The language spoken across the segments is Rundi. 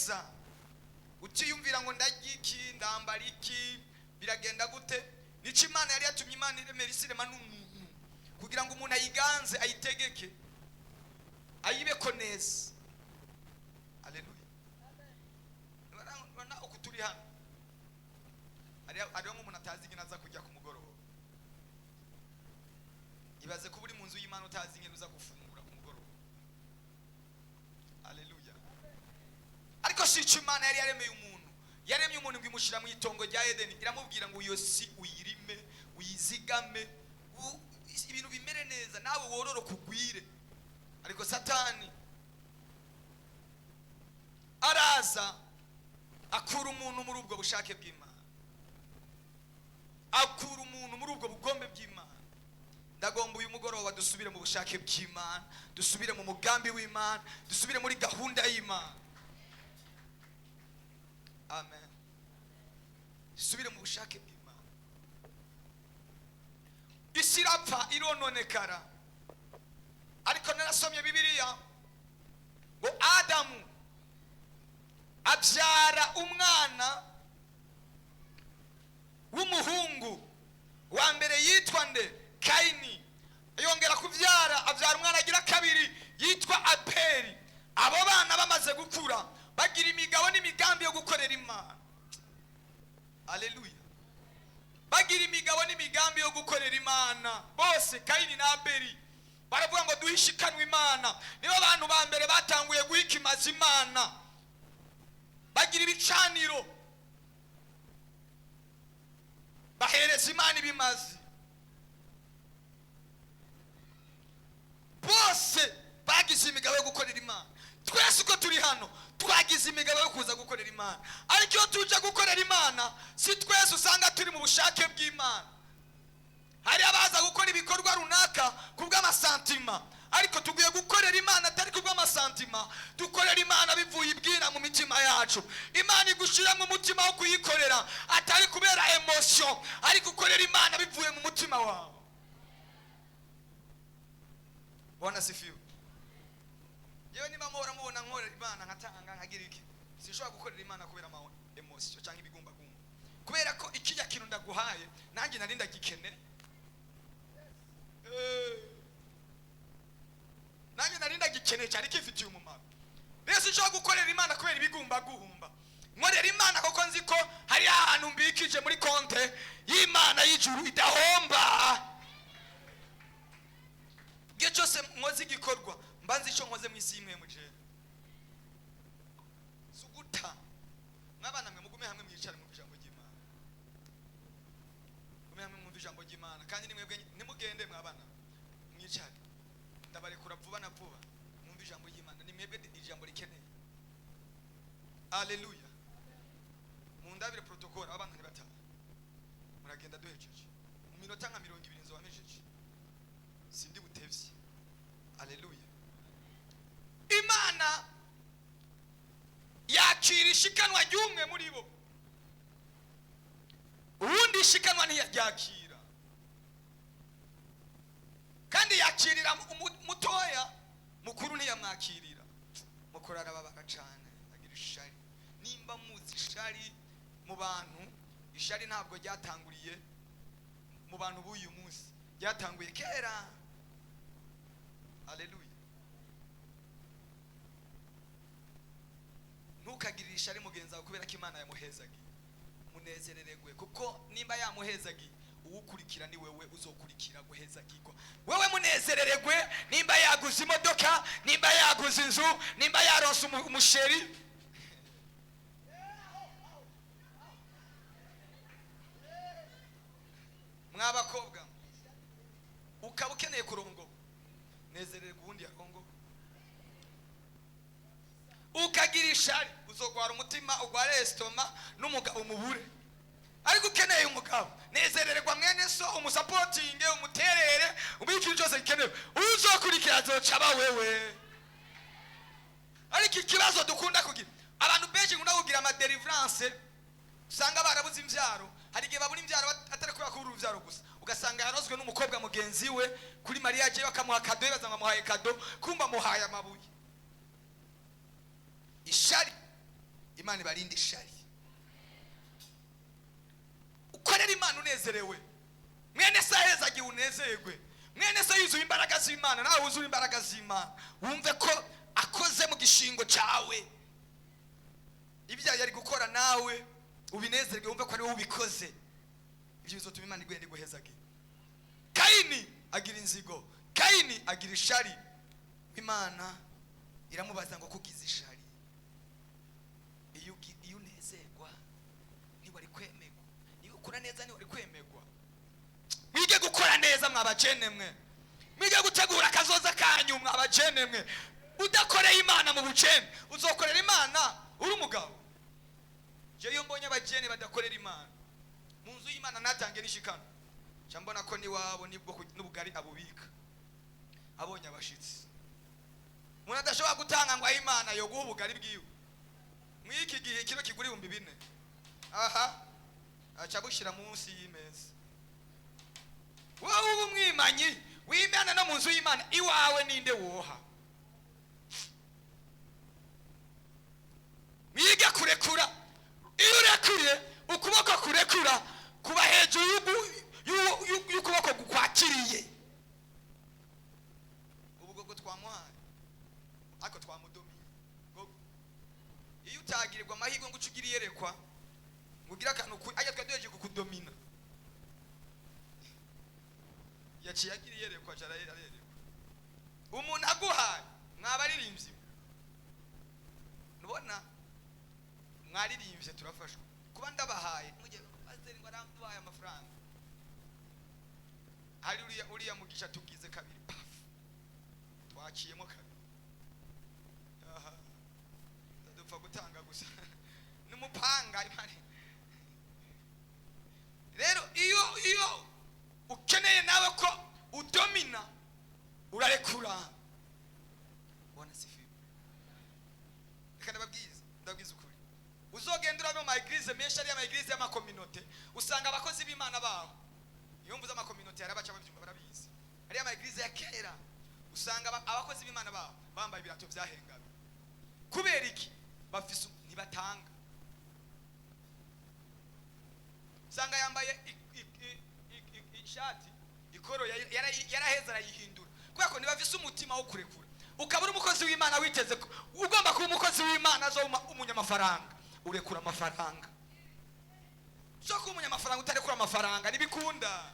neza, utiyumvira ngo ndarya iki, ndambara iki, biragenda gute. Nico Imana yari yatumye Imana iremera isi, irema n'umuntu kugira ngo umuntu ayiganze, ayitegeke, ayibeko neza. Aleluya! Urabona uku turi hano, hariho nk'umuntu atazi ingene aza kujya ku mugoroba. Ibaze kuba uri mu nzu y'Imana utazi ingene uza gufungura ku mugoroba. Aleluya! Ariko si icyo Imana yari yaremeye umuntu. Yaremye umuntu ngo imushyira mu itongo rya Edeni, iramubwira ngo iyo si uyirime, uyizigame, ibintu bimere neza, nawe wororoke ugwire. Ariko Satani araza akura umuntu muri ubwo bushake bw'Imana, akura umuntu muri ubwo bugombe bw'Imana. Ndagomba uyu mugoroba dusubire mu bushake bw'Imana, dusubire mu mugambi w'Imana, dusubire muri gahunda y'Imana. Amen. Dusubire mu bushake bw'Imana. Isi irapfa, irononekara. Ariko narasomye Bibiliya ngo Adamu abyara umwana w'umuhungu wa mbere yitwa nde? Kayini. Yongera kubyara, abyara umwana agira kabiri yitwa Abeli. Abo bana bamaze gukura bagira imigabo n'imigambi yo gukorera Imana. Aleluya! Bagira imigabo n'imigambi yo gukorera Imana bose, Kayini na Abeli. Baravuga ngo duhishikanwe Imana. Nibo bantu ba mbere batanguye guhikimaza Imana, bagira ibicaniro, bahereza Imana ibimazi. Bose bagize imigabo yo gukorera Imana. Twese uko turi hano twagize imigabo yo kuza gukorera Imana, ariko iyo tuje gukorera Imana si twese usanga turi mu bushake bw'Imana. Hari abaza gukora ibikorwa runaka kubw'amasantima, ariko tugiye gukorera Imana atari kubw'amasantima. Dukorera Imana bivuye ibwira mu mitima yacu. Imana igushyira mu mutima wo kuyikorera atari kubera emotion, ariko ukorera Imana bivuye mu mutima wawe. Bwana sifiwe! Yewe, niba muhora mubona nkorera Imana, nkatanga, nkagira iki, sinshobora gukorera Imana kubera ama emotion cyangwa ibigumbagumba, kubera ko ikijya kintu ndaguhaye nanjye nari ndagikene. Nanjye nari ndagikeneye, cyari kifitiye umumaro. Rero sinshobora gukorera Imana kubera ibigumbagumba. Nkorera Imana kuko nzi ko hari ahantu mbikije muri konte y'Imana y'ijuru idahomba. Igihe cyose nkoze igikorwa mba nzi icyo nkoze mu isi y'imwe mujere. Si uguta. Mwabana mwe, mugume hamwe, mwicare mwumve ijambo ry'Imana. Mugume hamwe mwumve ijambo ry'Imana. Kandi nimwebwe ntimugende, mwabana mwicare, ndabarekura vuba na vuba. Mwumve ijambo ry'Imana, ni mwebwe ijambo rikeneye. Aleluya! Mundabire protocole, abana ntibataha, muragenda duhejeje mu minota nka 20 nzoba mpejeje, sindi butevye. Aleluya! Imana yakira ishikanwa ry'umwe muri bo, uwundi ishikanwa ntiyaryakira. Kandi yakirira mutoya, mukuru ntiyamwakirira. Mukuru arababara cane, agira ishari. Nimba muzi ishari mu bantu, ishari ntabwo ryatanguriye mu bantu b'uyu munsi, ryatanguye kera. Aleluya! Ntukagirire ishari mugenzi wawe kubera ko Imana yamuhezagiye. Munezerererwe, kuko nimba yamuhezagiye, uwukurikira ni wewe uzokurikira guhezagirwa. Wewe munezerererwe nimba yaguze imodoka, nimba yaguze inzu, nimba yaronse umusheri. Mw'abakobwa, ukaba ukeneye kurongorwa, nezerererwe uwundi yarongo. Ukagira ishari uzogwara umutima, ugware estomac, n'umugabo umubure. Ariko ukeneye umugabo, nezerererwa mwene so, umusapotinge, umuterere, umuhe ikintu cyose gikenewe. Uzokurikira azoca aba wewe. Ariko ikibazo dukunda kugira, abantu benshi nkunda kugira ama deliverance, usanga barabuze imbyaro. Hari igihe babura imbyaro atari kubera kubura urubyaro gusa, ugasanga yarozwe n'umukobwa mugenzi we kuri mariage, bakamuha kado, baza ngo amuhaye kado, kumba amuhaye amabuye. Ishari. Imana ibarinde ishari. Ukorera Imana unezerewe. Mwene se ahezagiwe, unezerwe. Mwene se yuzuye imbaraga z'Imana, nawe wuzuye imbaraga z'Imana, wumve ko akoze mu gishingo cyawe. Ibyo yari gukora nawe ubinezerwe, wumve ko ari wowe ubikoze. Ibyo bizotuma Imana igenda iguhezagira. Kayini agira inzigo, Kayini agira ishari. Imana iramubaza ngo: "Kugize ishari, iyo unezerwa ntiwari kwemerwa? Iyo ukora neza ntiwari kwemerwa?" Mwige gukora neza, mwabajene mwe. Mwige gutegura akazoza kanyu, mwabajene mwe. Udakoreye Imana mu bukene, uzokorera Imana uri umugabo? Je iyo mbonye abajene badakorera Imana mu nzu y'Imana, natange n'ishikano, nca mbona ko niwabo nibwo n'ubugari abubika abonye abashitsi. Umuntu adashobora gutanga ngo ahe Imana, yoguha ubugari bwiwe? Mw'iki gihe ikiro kigura 4000, aha aca bushyira munsi y'imeza. Wowe uba umwimanyi w'Imana no mu nzu y'Imana, iwawe ninde woha? Mwige kurekura. Iyo urekuye, ukuboko kurekura kuba hejuru y'ukuboko gukwakiriye. Ubu gogo twamuhaye, ariko twamudomiye. Gogo, iyo utagirirwa amahirwe ngo uce ugira iyerekwa, ngo ugire akantu ajya twari duhejeje kukudomina, yaciye agira iyerekwa, aca arerekwa. Umuntu aguhaye, mwabaririmbyi, nubona mwaririmbye, turafashwa kuba ndabahaye. Mujye pasiteri ngo araduhaye amafaranga, hari uriya mugisha tugize kabiri, pafu, twaciyemo kabiri. Aha dupfa gutanga gusa n'umupanga. Imana rero, iyo ukeneye nawe ko udomina, urarekura. Bwana sifiwe. Reka ndababwiza ukuri. Uzogenda urabe mu ma église menshi, ariya ma église y'ama communauté, usanga abakozi b'Imana baho. Iyo mvuze ama communauté, hari abaca babyumva, barabizi. Ariya ma église ya kera, usanga abakozi b'Imana baho bambaye ibirato byahengamye. Kubera iki? Bafise ntibatanga. Usanga yambaye ishati ikoro yaraheze, arayihindura, kubera ko ntibafise umutima wo kurekura. Ukaba uri umukozi w'Imana, witeze ko ugomba kuba umukozi w'Imana azoba umunyamafaranga, urekura amafaranga. So kuba umunyamafaranga utarekura amafaranga ntibikunda.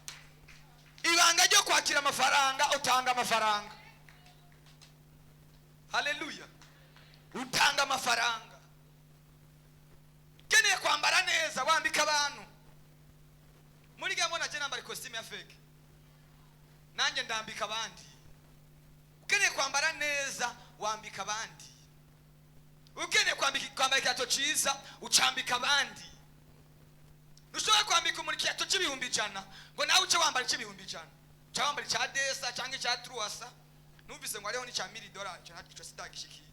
Ibanga ryo kwakira amafaranga, utanga amafaranga. Haleluya! Utanga amafaranga. Ukeneye kwambara neza, wambika abantu. Muri gahunda je nambara ikositimu ya fake, nanjye ndambika abandi. Ukeneye kwambara neza, wambika abandi. Ukeneye kwambara ikirato cyiza, ucambika abandi. Ntushobora kwambika umuntu ikirato cy'100,000 ngo nawe uce wambara icy'100,000. Uca wambara icya 200 cyangwa icya 300. Numvise ngo hariho n'icya 1000 dolari. Icyo icyo sitagishikiye.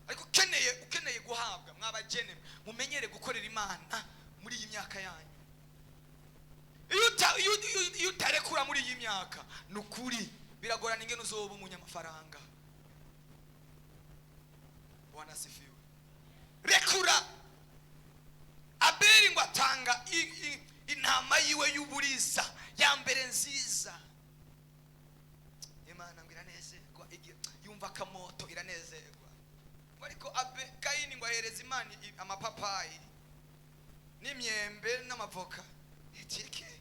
Ariko ukeneye guhabwa, mwabagene mumenyere gukorera Imana muri iyi myaka yanyu. Iyo utarekura muri iyi myaka, ni ukuri biragorana ingene uzoba umunyamafaranga. Bwana asifiwe. Rekura. Abeli ngo atanga intama yiwe y'uburiza ya mbere nziza. Imana ngo iranezerwa, yumva akamoto, iranezerwa. Ngo ariko abe Kayini ngo ahereza Imana amapapayi n'imyembe n'amavoka. Etike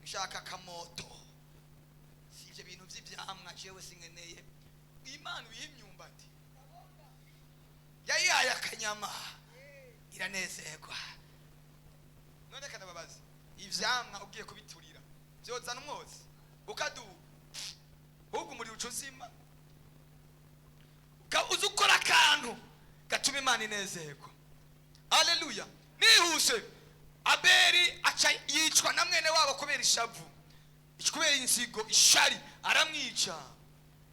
nshaka akamoto, si ibyo bintu by'ibyamwa, jewe sinkeneye. Imana uyiha imyumbati, yayihaye akanyama, iranezerwa. None kanababaza, ivyamwa ugiye kubiturira vyozana umwotsi ukaduga, ahubwo umuriro uca uzima. Uza ukora akantu gatuma Imana inezerwa. Aleluya! Nihuse, Abeli aca yicwa na mwene wabo kubera ishavu, kubera inzigo, ishari, aramwica.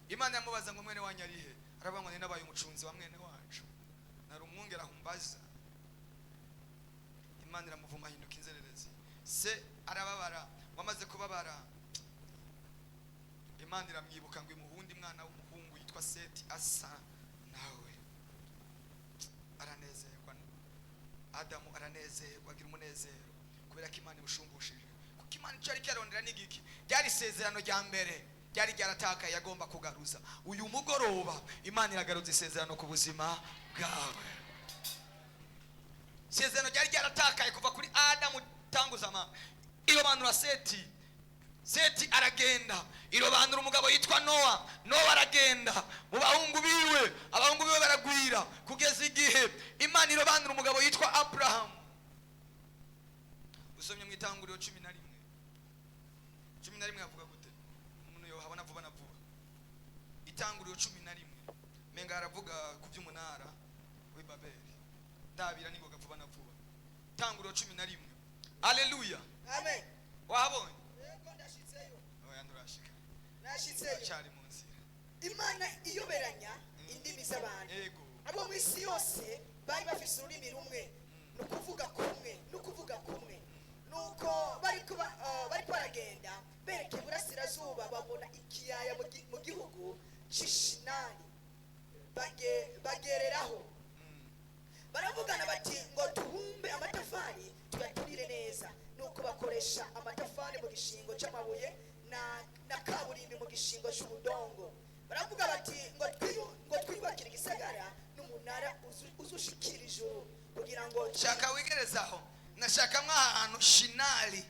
Imana yamubaza ngo: "Mwene wanyu arihe?" Aravuga ngo: "Nari nabaye umucunzi wa mwene wacu, nari umwungere ahumbaza." Imana iramuvuma, ahinduka inzererezi. Se arababara. Wamaze kubabara, Imana Imana iramwibuka ngo imuhundi mwana w'umuhungu yitwa Seti asa nawe. Aranezerwa Adamu, aranezerwa, agira umunezero kubera ko Imana imushumbushije, kuko Imana icyo yari cyarondera ni igiki? Ryari isezerano rya mbere ryari ryaratakaye, yagomba kugaruza. Uyu mugoroba Imana iragaruza isezerano ku buzima bwawe, isezerano ryari ryaratakaye kuva kuri Adamu tanguza ama irobanura Seti. Seti aragenda, irobanura umugabo yitwa Nowa. Nowa aragenda mu bahungu biwe, abahungu biwe baragwira kugeza igihe Imana irobanura umugabo yitwa Aburahamu. Usomye mu Itanguriro 11, 11 avuga gute? Umuntu yohabona vuba na vuba. Itanguriro 11, menga aravuga ku by'umunara w'i Babeli. Ndabira ningoga vuba na vuba. Itanguriro 11. Aleluya! Amen. Wahabonye? Yego, ndashitseyo. Oya, nturashika. Nashitseyo. Cyari mu nzira. Imana iyoberanya indimi z'abantu. Ego. Abo mu isi yose bari bafise ururimi rumwe, ni ukuvuga kumwe, ni ukuvuga kumwe. Nuko bariko baragenda berekeye iburasirazuba, babona ikiyaya mu gihugu c'Ishinari. Bagereraho baravugana bati: "Ngo tubumbe amatafari, tuyaturire neza." Nuko bakoresha amatafari mu gishingo c'amabuye na kaburimbi mu gishingo c'ubudongo. Baravuga bati: Ngo twiyubakire igisagara n'umunara uzushikira ijuru kugira ngo Shaka wigerezaho, nashaka ahantu Shinari.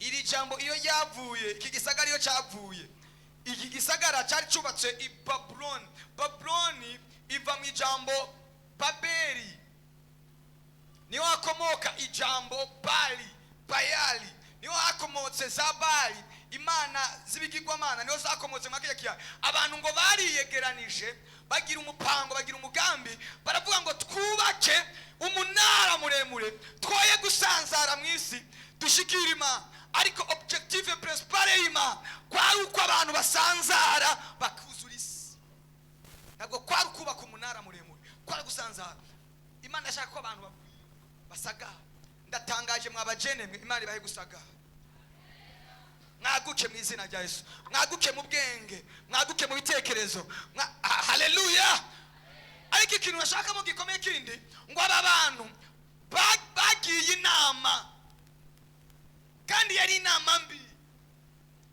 Iri jambo iyo ryavuye, iki gisagara iyo cyavuye, iki gisagara cyari cyubatse i Babuloni. Babuloni iva mu ijambo Babeli, niho hakomoka ijambo Bali, Bayali, niho hakomotse za Bali, imana z'ibigirwamana, niho zakomotse muri kiriya kiyaya. Abantu ngo bariyegeranije, bagira umupango, bagira umugambi, baravuga ngo twubake umunara muremure, twoye gusanzara mu isi, dushikire Imana. Ariko objectif principal y'Imana kwari uko abantu basanzara bakuzura isi. Ntabwo kwari ukubaka umunara muremure, kwari gusanzara. Imana yashaka ko abantu bagwira, basagara. Ndatangaje mwabajene mwe, Imana ibahe gusagara, mwaguke mu izina rya Yesu, mwaguke mu bwenge, mwaguke mu bitekerezo. Haleluya! Ariko ikintu bashakamo gikomeye kindi, ngo aba bantu bagiye inama, kandi yari inama mbi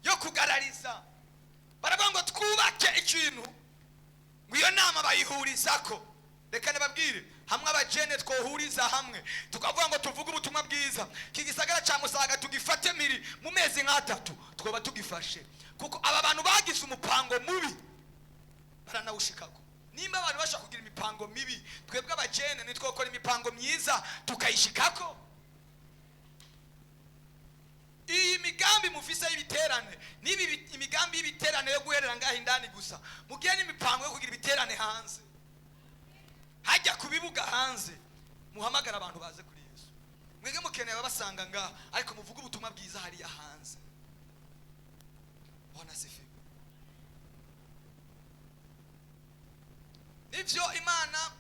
yo kugarariza. Baravuga ngo twubake ikintu, ngo iyo nama bayihurizako. Reka nababwire, hamwe abajene twohuriza hamwe tukavuga ngo tuvuge ubutumwa bwiza, iki gisagara cya Musaga tugifate miri mu mezi nk'atatu, twoba tugifashe, kuko aba bantu bagize umupango mubi baranawushikako. Nimba abantu bashobora kugira imipango mibi, twebwe abajene nitwokora imipango myiza tukayishikako? Iyi migambi mufise y'ibiterane, niba imigambi y'ibiterane yo guherera ngaho indani gusa, mugiye n'imipango yo kugira ibiterane hanze, hajya ku bibuga hanze, muhamagara abantu baze kuri Yesu. Mwege mukeneye ababasanga ngaha, ariko muvuge ubutumwa bwiza hariya hanze. Bwana asifiwe! Nivyo, Imana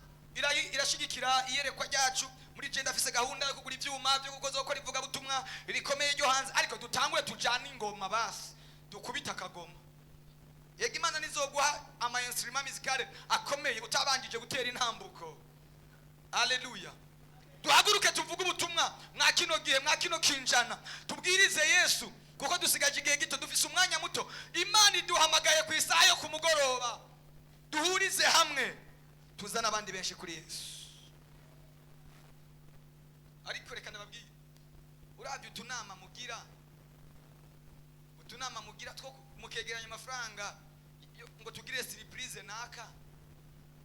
irashigikira iyerekwa ryacu. Muri je ndafise gahunda yo kugura ivyuma byo gukora ivugabutumwa rikomeye ryo hanze, ariko dutangure tujane ingoma basi, dukubita akagoma. Yego, Imana nizoguha ama instrument musicale akomeye utabanjije gutera intambuko. Haleluya! Duhaguruke tuvuge ubutumwa mwa kino gihe, mwa kino kinjana, tubwirize Yesu, kuko dusigaje igihe gito, dufise umwanya muto. Imana iduhamagaye ku isaha yo ku mugoroba, duhurize hamwe, tuzane abandi benshi kuri Yesu. Ariko reka ndababwire, uravye utunama mugira, utunama mugira two mukegeranya amafaranga ngo tugire surprise naka,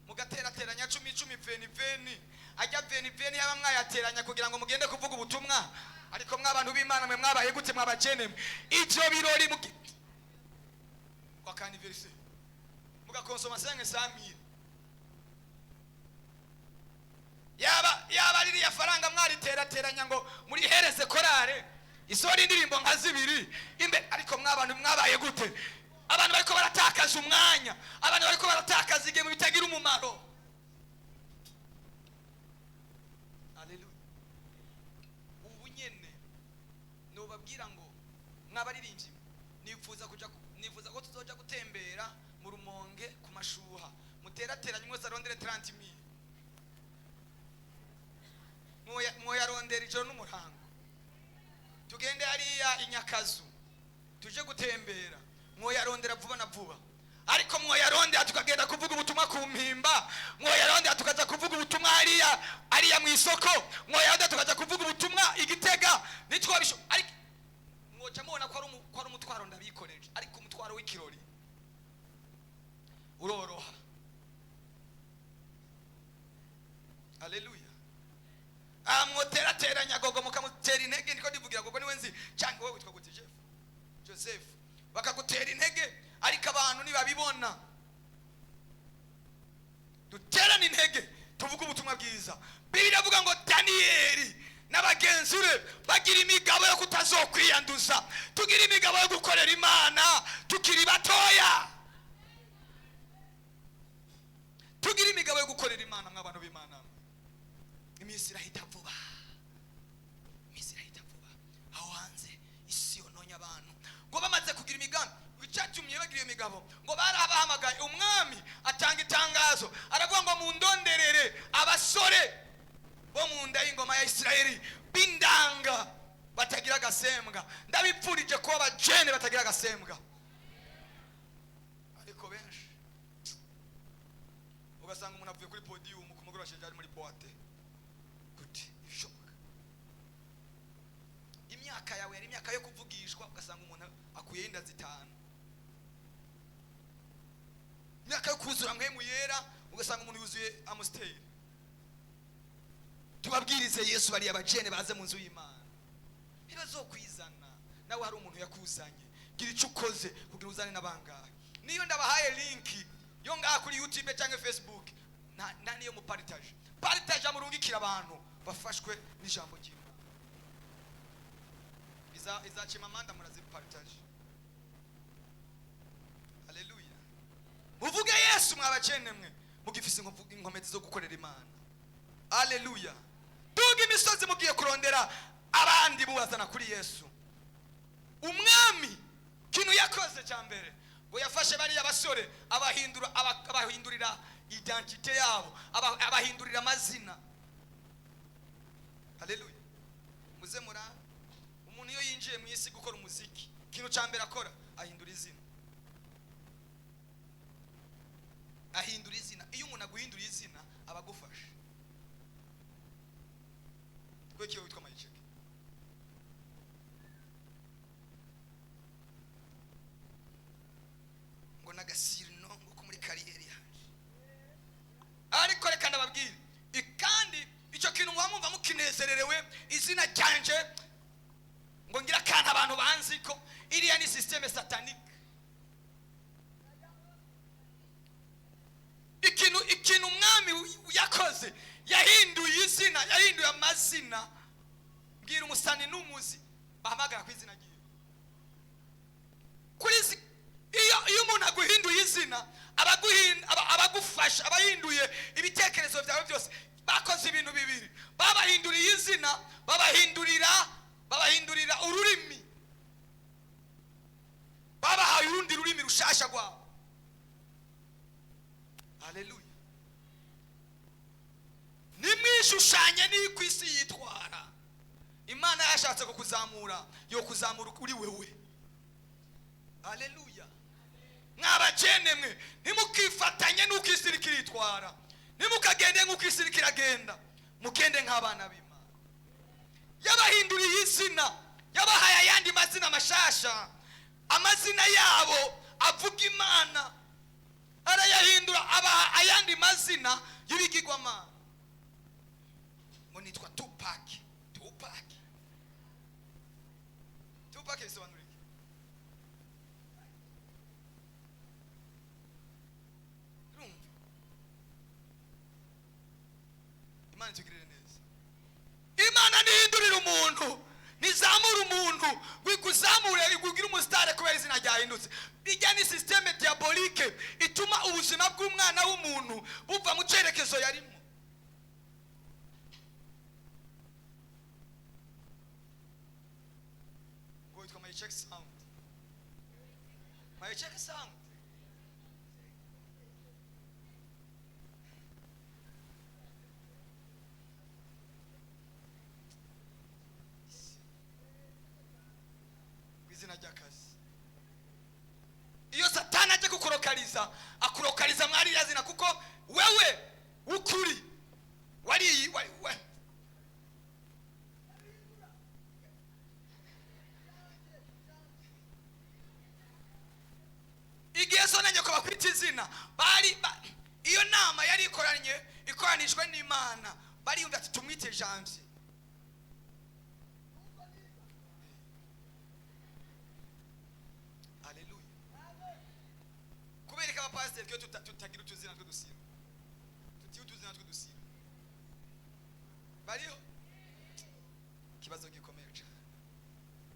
mugaterateranya cumi cumi, veni veni, ajya veni veni, yaba mwayateranya kugira ngo mugende kuvuga ubutumwa. Ariko mwabantu b'Imana mwe, mwabaye gute? Mwabajene mwe, ivyo birori kwa anniversaire mugakonsoma 500 mille, yaba ririya faranga mwariterateranya ngo murihereze korale isohora indirimbo nka zibiri imbe. Ariko mwabantu mwabaye gute? Abantu bariko baratakaza umwanya, abantu bariko baratakaza igihe mu bitagira umumaro. Haleluya! Ubu nyene nobabwira ngo mwabaririmbyi, nifuza kuja nifuza ko tuzoja. Muterateranye mwese arondere 30,000. Mwoyarondera ijoro n'umurango. Tugende hariya inyakazu tuje gutembera, mwoyarondera vuba na vuba. Ariko mwoyarondera tukagenda kuvuga ubutumwa ku mpimba, mwoyarondera tukaza kuvuga ubutumwa hariya hariya mu isoko, mwoyarondera tukaza kuvuga ubutumwa igitega nitwabisho. Ariko mwoca mubona ko ari umutwaro ndabikoreje. Ariko umutwaro w'ikirori uroroha. Haleluya. Mwoterateranya gogo mukamutera intege. Niko ndivugira gogo niwe nzi, cyangwa wowe witwa gute? Jeff, Joseph. Bakagutera intege, ariko abantu ntibabibona. Duterane intege, tuvuge ubutumwa bwiza. Bibiliya iravuga ngo Daniyeli n'abagenzi be bagira imigabo yo kutazokwiyanduza. Tugira imigabo yo gukorera Imana tukiri batoya. Tugira imigabo yo gukorera Imana mw'abantu b'Imana. Iminsi irahita vuba, iminsi irahita vuba. Aho hanze isi yononye abantu. Ngo bamaze kugira imigambi, icyatumye bagira iyo migabo, ngo barabahamagaye. Umwami atanga itangazo, aravuga ngo mundonderere abasore bo mu nda y'ingoma ya Isirayeli b'indanga batagira agasembwa. Ndabipfurije kuba abajene batagira agasembwa. Ariko benshi ugasanga umuntu avuye kuri podiyumu ku mugoroba ashaje ari muri boîte. Gute ibishoboka? Imyaka yawe yari imyaka yo kuvugishwa, ugasanga umuntu akuye inda 5. Imyaka yo kuzura mpwemu yera, ugasanga umuntu yuzuye Amstel. Tubabwirize Yesu, bariya bajene baze mu nzu y'Imana. Ntibazokwizana, nawe hari umuntu yakuzanye. Gira icyo ukoze kugira uzane n'abangahe. Niyo ndabahaye linki yo ngaha kuri YouTube cyangwa Facebook, nta niyo muparitaje. Paritaje amurungikira abantu bafashwe n'ijambo ry'Imana. Izacima amanda muraziparitaje. Haleluya. Muvuge Yesu mwabakene mwe, mugifise inkomezi zo gukorera Imana. Haleluya. Duga imisozi mugiye kurondera abandi mubazana kuri Yesu. Umwami kintu yakoze cya mbere, ngo yafashe bariya basore abahindurira identite yabo, abahindurira amazina. Haleluya. Muze mura umuntu iyo yinjiye mu isi gukora umuziki, ikintu cya mbere akora ahindura izina. Ahindura izina. Iyo umuntu aguhindura izina abagufasha. Kweki witwa Mayicheke. Ngo nagasirino ngo ko muri kariyeri yanje. Ariko reka ndababwire, kandi icyo kintu mwamumva mukinezererewe izina ryanje ngo ngira kantu abantu banzi ko iriya ni systeme satanique. Ikintu umwami yakoze, yahinduye izina, yahinduye amazina. Mbwira umusani n'umuzi bahamagara ku izina ryiwe. Kuri iyo umuntu aguhinduye izina, abagufasha, abahinduye ibitekerezo byawe byose. Bakoze ibintu bibiri, babahinduriye izina, babahindurira ururimi, babahaye urundi rurimi rushasha rwabo. Haleluya. Nimwishushanye n'uko isi yitwara. Imana yashatse kukuzamura, yo kuzamura uri wewe. Haleluya. Mwabakene mwe, ntimukifatanye n'uko isi iriko iritwara, ntimukagende nk'uko isi iriko iragenda, mugende nk'abana b'Imana. Yabahinduriye izina, yabahaye ayandi mazina mashasha, amazina yabo avuga Imana arayahindura, abaha ayandi mazina y'ibigirwamana. Ngo nitwa Tupac. Tupac. Tupac bisobanura iki? Urumva? Imana itugirire neza. Imana nihindurira umuntu, nizamura umuntu, wikuzamure igugira umusitare kubera izina ryahindutse. Ijya ni systeme diabolique ituma ubuzima bw'umwana w'umuntu buva mu cyerekezo yarimo. Ngo witwa My Check Sound. My Check Sound. akurokariza, akurokariza mwariya zina, kuko wewe ukuri wari igihe so na nyoko bakwita izina bari iyo nama yari ikoranye ikoranishwe n'Imana, bariyumva ati tumwite Janvier. Haleluya. Kubereka abapasiteri ko tutagira utuzina tw'udusiro, tutiye utuzina tw'udusiro bariho ikibazo gikomeye cyane.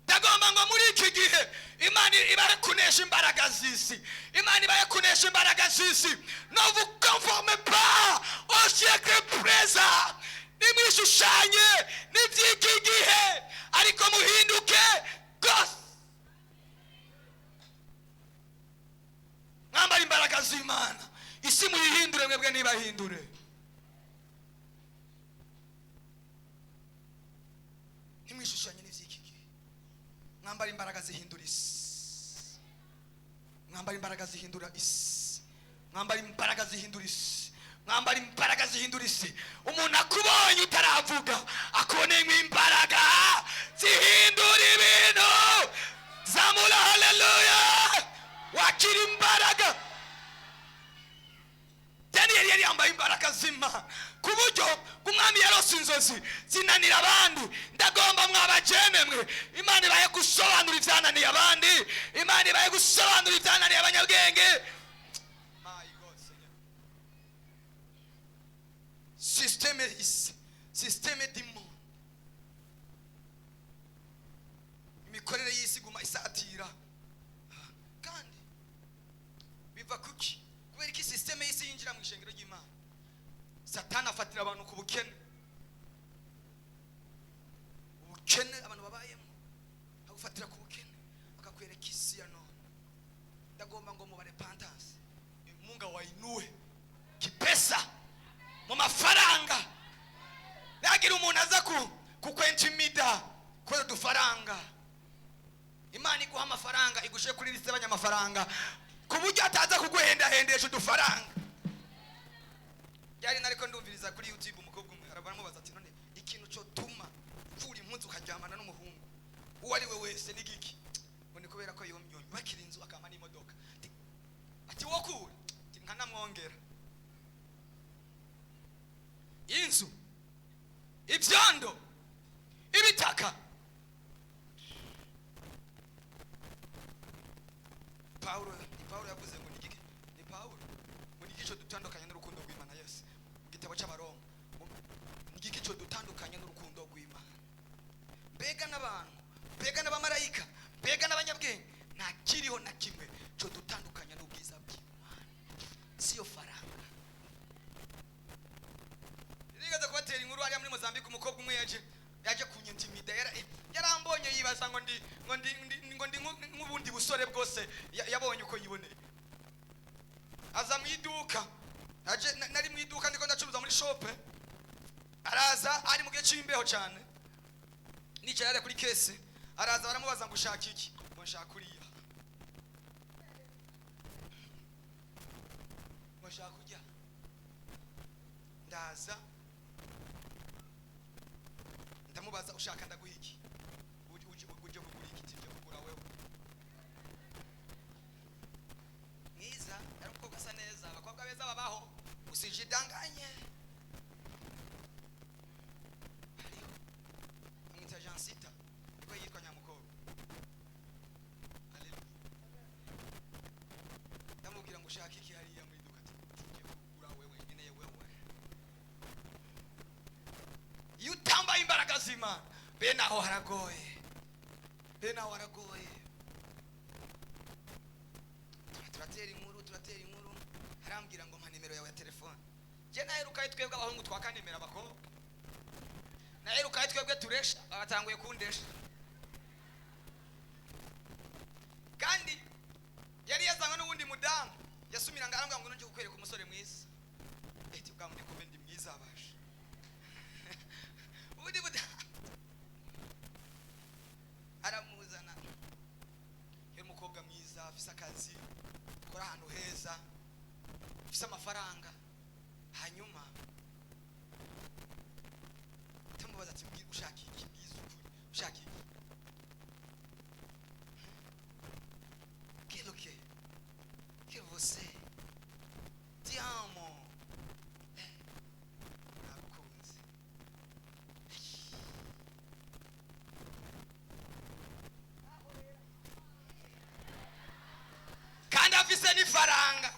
Ndagomba ngo muri iki gihe Imana ibahe kunesha imbaraga z'isi, Imana ibahe kunesha imbaraga z'isi. Ne vous conformez pas au siècle présent, nimwishushanye n'iby'iki gihe, ariko muhinduke rwose, mwambara imbaraga z'Imana. Isi muyihindure, mwebwe ntibahindure. Ntimwishushanye n'iby'iki gihe, mwambara imbaraga zihindura isi, mwambara imbaraga zihindura isi, mwambara imbaraga zihindura isi, mwambara imbaraga zihindura isi. Umuntu akubonye utaravuga akuboneye imbaraga zihindura ibintu. Zamura haleluya, wakira imbaraga. Daniel yari yambaye imbaraga z'Imana ku buryo umwami yarose inzozi zinanira abandi. Ndagomba mwabajene mwe, Imana ibaye gusobanura ibyananiye abandi, Imana ibaye gusobanura ibyananiye abanyabwenge. My God, Seigneur. Système isi, système du monde, imikorere y'isi iguma isatira. Kandi biva kuki? Kubera iki système y'isi yinjira mu ishengero ry'Imana? Satani afatira abantu ku bukene, ubukene abantu babayemo, agufatira ku bukene akakwereka isi ya none. Ndagomba ngo mubare pantas, Mungu wainue kipesa mu mafaranga. Nagira umuntu aza kukwentimida kubera udufaranga. Imana iguha amafaranga, igushe kuri liste y'abanyamafaranga ku buryo ataza kuguhendahendesha udufaranga. Yari nariko ndumviriza kuri YouTube umukobwa umwe aramubaza ati none ikintu cyo tuma ukura impunzu ukaryamana n'umuhungu uwo ari we wese ni giki? Ngo ni kubera ko yubakira inzu akama n'imodoka. Ati wokura nkanamwongera inzu, ibyondo, ibitaka. Paulo, ni Paulo yavuze ngo nigiki? Ni Paulo ngo nigiki cyo dutandukanye n'urukundo rw'Imana? Yesu mu gitabo cy'Abaroma, nigiki cyo dutandukanye n'urukundo rw'Imana? Mbega n'abantu, mbega n'abamarayika, mbega n'abanyabwenge, nta kiriho na kimwe cyo dutandukanya n'ubwiza bw'Imana. Siyo faranga. Nigeze kubatera inkuru hariya muri Mozambique, umukobwa umwe yaje kunyentimida, yarambonye yibaza ngo ndi nk'ubundi busore bwose yabonye uko yiboneye. Aza mu iduka, aje nari mu iduka ndiko ndacuruza muri shop, araza ari mu gihe cy'imbeho cyane, nicaye hariya kuri kese, araza baramubaza ngo ushaka iki? Ngo nshaka uriya, ngo nshaka kurya. Ndaza ndamubaza ushaka ndaguha iki? Uje kugura iki? Tije kugura wewe. Mwiza, ari umukobwa asa neza, abakobwa beza babaho, usijidanganye. Hariho amwita Jansita, niko yitwa nyamukobwa. Haleluya. Ndamubwira ngo ushaka iki hariya mu iduka? Tije kugura wewe, nkeneye wewe. Iyo utambaye imbaraga z'Imana, bene aho haragoye, bene aho haragoye. Turatera inkuru, turatera inkuru, arambwira ngo mpa nimero yawe ya telefone. Je naherukayo twebwe abahungu twaka nimero abakobwa, naherukayo twebwe turesha, abatanguye kundesha. Kandi yari yazanywe n'uwundi mudamu, yasumira ngo arambwira ngo nje kukwereka umusore mwiza. Eti bwa mundi kombe ndi mwiza abasha. Ubundi mudamu aramuzana, yari umukobwa mwiza mwiza, afise akazi, akora ahantu heza, afise amafaranga. Hanyuma tumubaza ati: "Mbwira, ushaka iki? Mbwiza ukuri, ushaka iki?" "Quello che você ti amo." Nagukunze. Kandi afise n'ifaranga.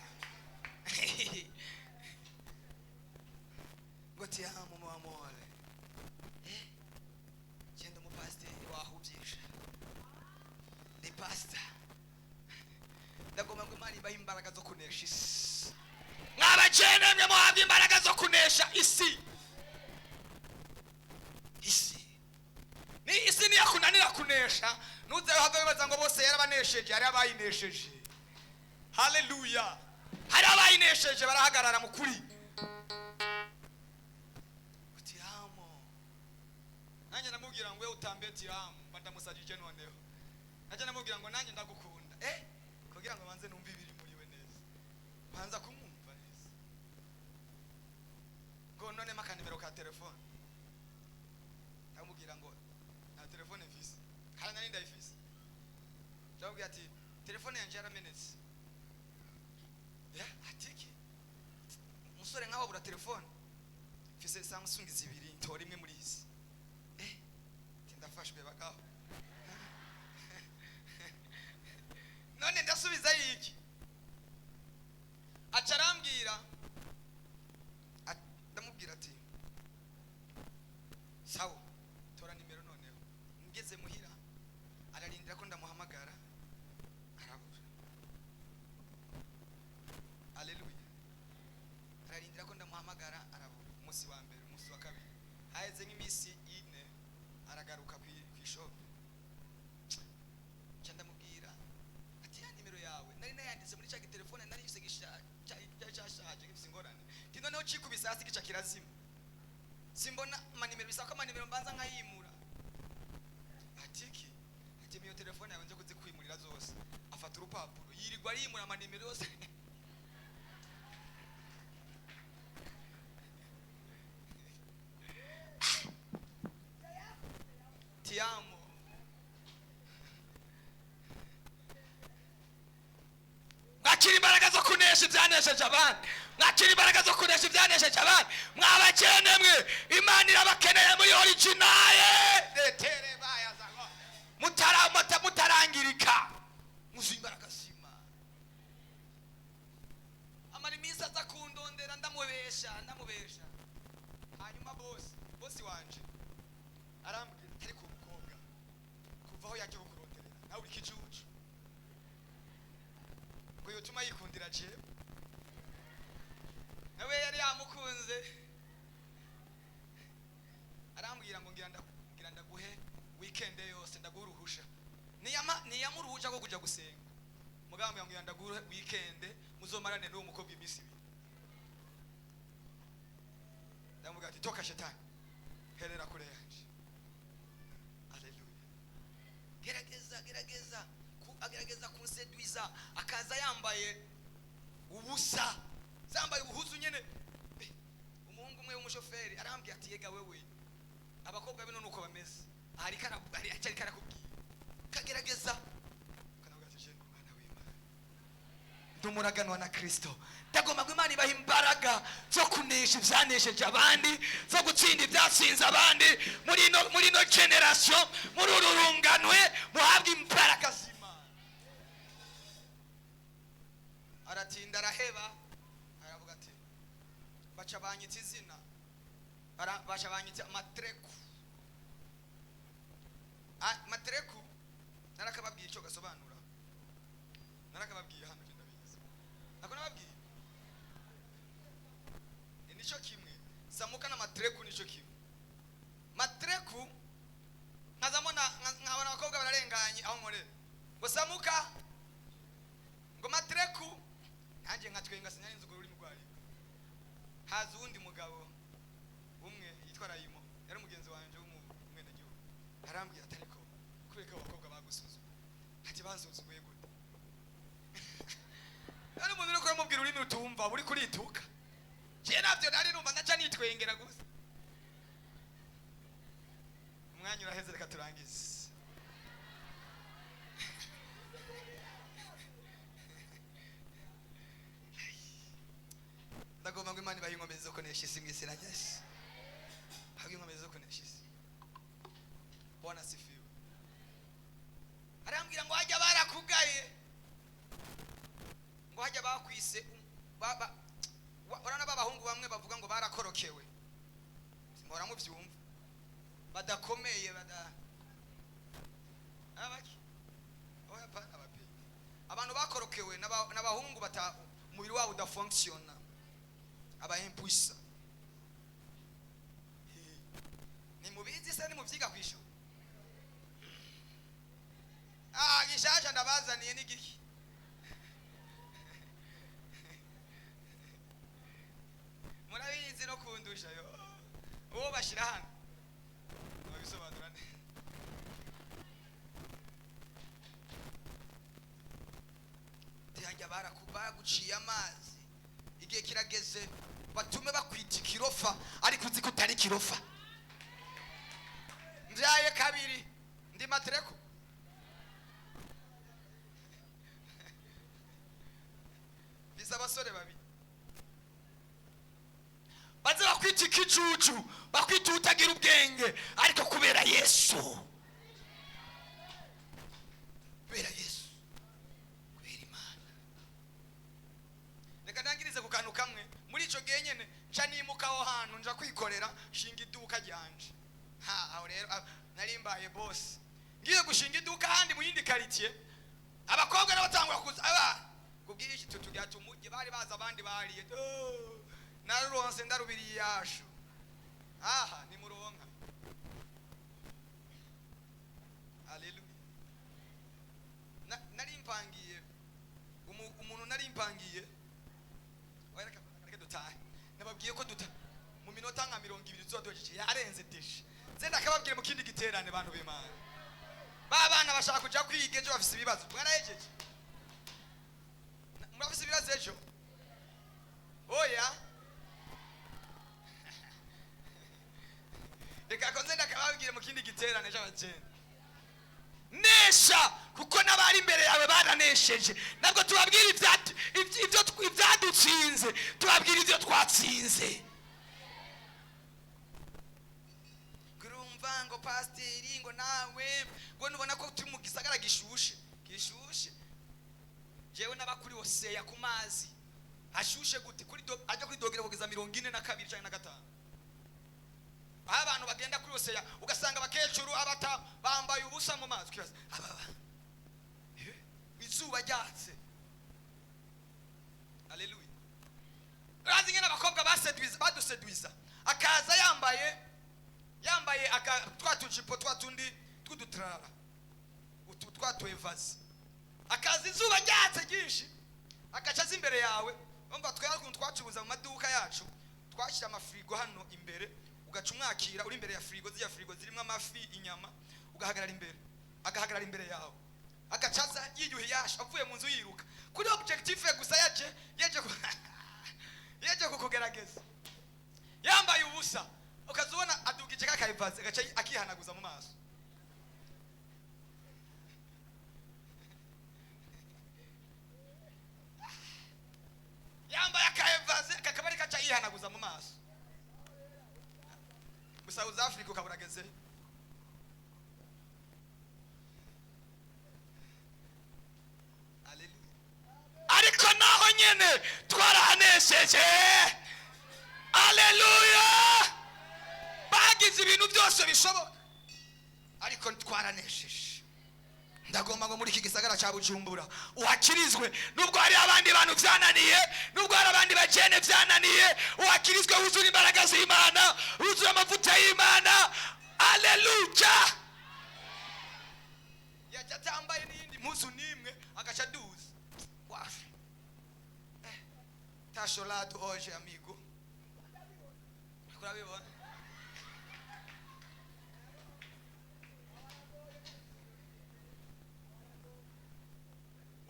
Ngo: "Ti amo, meu amore." Genda, umupasiteri wahubyisha ni pasita. Ndagomba ngo Imana ibahe imbaraga zo kunesha isi. Mwabakene mwe, muhabwa imbaraga zo kunesha isi. Isi ni isi, niyakunanira kunesha, ntuze have wibaza ngo bose yarabanesheje. Hari abayinesheje, haleluya! Hari abayinesheje, barahagarara mu kuri. Ti amo. Nanjye ndamubwira ngo: "Eu também ti amo." Mba ndamusajije. Noneho nanjye ndamubwira ngo: "Nanjye ndagukunda." Kugira ngo banze numve ibiri muri we neza, banza kumwumva neza. Ngo: "None akanimero ka telefone." Ndamubwira ngo nta telefone mfise, kandi nari ndayifise. Ndamubwira ati: "Telefone yanjye yaramenetse." Ati: "Iki umusore nkawe abura telefone?" Mfise Samsung zibiri, ntora imwe muri izi. Ati: "Ndafashwe bagaho, none ndasubiza iki?" Aca arambwira, ndamubwira ati: "Sawa, tora nimero." Noneho ngeze muhira, ararindira ko ndamuhamagara, arabura. Aleluya! Ararindira ko ndamuhamagara, arabura. Umunsi wa mbere, umunsi wa kabiri, haheze nk'iminsi 4, aragaruka kw'ishopu. Nca ndamubwira ati: "Ya nimero yawe nari nayanditse muri cya gitelefone nari mfise cyari cyashaje, gifise ingorane." Ati: "Noneho cikubise hasi, gica kirazima, simbona amanimero, bisaba ko amanimero mbanza nkayimura." Ati: "Iki?" Ati: "Iyo telefone yawe nje kuzikwimurira zose." Afata urupapuro, yirirwa arimura amanimero yose. Ti amo. Mwakira imbaraga zo kunesha ibyanesheje abandi, mwakira imbaraga zo kunesha ibyanesheje abandi. Mwabakene mwe, Imana irabakeneye muri original retere bayazaho, mutarangirika, muzi imbaraga z'Imana. Amara iminsi aza kundondera, ndamubesha, ndamubesha. Hanyuma bosi wanje arambwira ati: "Ariko umukobwa kuva aho yagiye kukuronderera, nawe uri ikijuju." Ngo yotuma yikundira jewe, nawe yari yamukunze. Arambwira ngo: "Ngira ndaguhe weekend yose, ndaguhe uruhusha." Niyama uruhusha rwo kuja gusenga. Mugambwe ngo: "Ngira ndaguhe weekend, muzomarane n'uwo mukobwa iminsi 2." Ndamubwira ati: "Toka shetani, herera kure yanje." Aleluya! Gerageza, gerageza agerageza kunsedwiza, akaza yambaye ubusa, zambaye ubuhuzu nyene. Umuhungu umwe w'umushoferi arambwira ati: "Yega wewe, abakobwa bino nuko bameze." Ariko ariko arakubwira, kagerageza kanavuga ati: "Je ndi umwana w'Imana, ndi umuraganwa na Kristo." Ndagomba ngo Imana ibaha imbaraga zo kunesha ibyanesheje abandi, zo gutsinda ibyatsinze abandi muri ino generation, muri uru runganwe, muhabwe imbaraga z'Imana. Aratinda araheba, aravuga ati: "Baca banyita izina." Baca banyita matreku. Matreku narakababwiye icyo gasobanura, narakababwiye hano, je ndabizi, nako nababwiye. Nico kimwe samuka na matreku, nico kimwe. Matreku nkazamona, nkabona abakobwa bararenganye aho nkorera, ngo: "Samuka," ngo: "Matreku." Nanjye nkatwenga, sinari nzi urwo rurimi rwayo. Haza uwundi mugabo umwe yitwa Rayimo, yari umugenzi wanje w'umwenegihugu. Arambwira ati: "Ariko kubera ko abakobwa bagusuzuguye." Ati: "Bansuzuguye gute?" utumva uri kurituka. Je navyo nari numva, ndaca nitwengera gusa. Umwanya uraheze, reka turangize. Ndagomba ngo Imana ibahe inkomezi zo kunesha isi mu izina rya Yesu. Habwe inkomezi zo kunesha isi. Bwana asifiwe. Arambwira ngo hajya barakugaye, ngo hajya bakwise urabona b'abahungu bamwe bavuga ngo barakorokewe, mpora mubyumva, badakomeye, bada abaki, oya pana abapeti, abantu bakorokewe n'abahungu bata umubiri wabo udafonctionna, aba impuissant. Ni mubizi se? Ni muvyiga kwishuri? Ah, gishasha ndabazaniye ni giki? Murabizi no kundusha. Yo, uwo bashira hano babisobanura neza. Tihajya baraguciye amazi, igihe kirageze batume bakwita ikirofa, ariko uzi ko utari ikirofa. Mbyaye kabiri, ndi matereko. Bisa abasore babiri baze bakwita ikicucu, bakwita utagira ubwenge, ariko kubera Yesu, kubera Yesu, kubera Imana. Reka ndangirize ku kantu kamwe. Muri ico gihe nyene nca nimuka aho hantu, nja kwikorera, nshinga iduka ryanje. Ha, aho rero nari mbaye boss. Ngiye gushinga iduka ahandi mu yindi quartier, abakobwa nabo batangura kuza aba kubwira iki tutugira tumujye, bari baza abandi bariye. Oh, naruronse ndarubiriye yashu. Aha nimuronka. Haleluya. Nari mpangiye umuntu, nari mpangiye. Oya, reka reka dutahe. Nababwiye ko duta mu minota nka 20 tuzoba duhejeje, yarenze déjà. Nze ndakababwire mu kindi giterane. Bantu b'Imana, ba bana bashaka kuja kwiga ejo bafise ibibazo. Mwarahejeje? Murafise ibibazo ejo? Oya, reka ko nze ndakababwire mu kindi giterane c'abakene. Nesha, kuko n'abari imbere yawe baranesheje. Ntabwo tubabwira ibyadutsinze, tubabwira ibyo twatsinze. Kurumva ngo pasiteri, ngo nawe ngo nubona ko turi mu gisagara gishushe, gishushe. Jewe n'abakuri oseya ku mazi ashushe gute? Kuri do, ajya kuri degré kugeza 42 canke na 5, aho abantu bagenda kuri oseya ugasanga abakecuru, abata bambaye ubusa mu mazi. Ukibaza aba izuba ryatse. Haleluya. Urazi ingene abakobwa basedwiza, badusedwiza? Akaza yambaye aka twa tujipo, twa tundi tw'udutrara, utu twa tuevazi, akaza izuba ryatse ryinshi, agaca aza imbere yawe. Umva, twari ukuntu twacuruza mu maduka yacu, twashyira amafirigo hano imbere, ugaca umwakira uri imbere ya firigo, ziriya firigo zirimo amafi, inyama, ugahagarara imbere, agahagarara imbere yawe, agaca aza yiyuhiye yasha, avuye mu nzu yiruka, kuri objectif gusa yaje kukugerageza, yambaye ubusa. Ukaza ubona adugije kakayivaze, agaca akihanaguza mu maso. Yambaye akayevaze kakaba ari kaca yihanaguza mu maso gusa. Uza Afrika ukabura ageze. Haleluya. Ariko naho nyene twarahanesheje. Aleluya. Bagize ibintu byose bishoboka, ariko twaranesheje. Ndagomba ngo muri iki gisagara cya Bujumbura uhakirizwe, nubwo hari abandi bantu byananiye, nubwo hari abandi bakene byananiye, uhakirizwe wuzura imbaraga z'Imana, wuzura amavuta y'Imana. Aleluya. Yajya atambaye n'iyindi mpuzu n'imwe, agaca aduza wafi. Tá cholado hoje, amigo. Urabibona?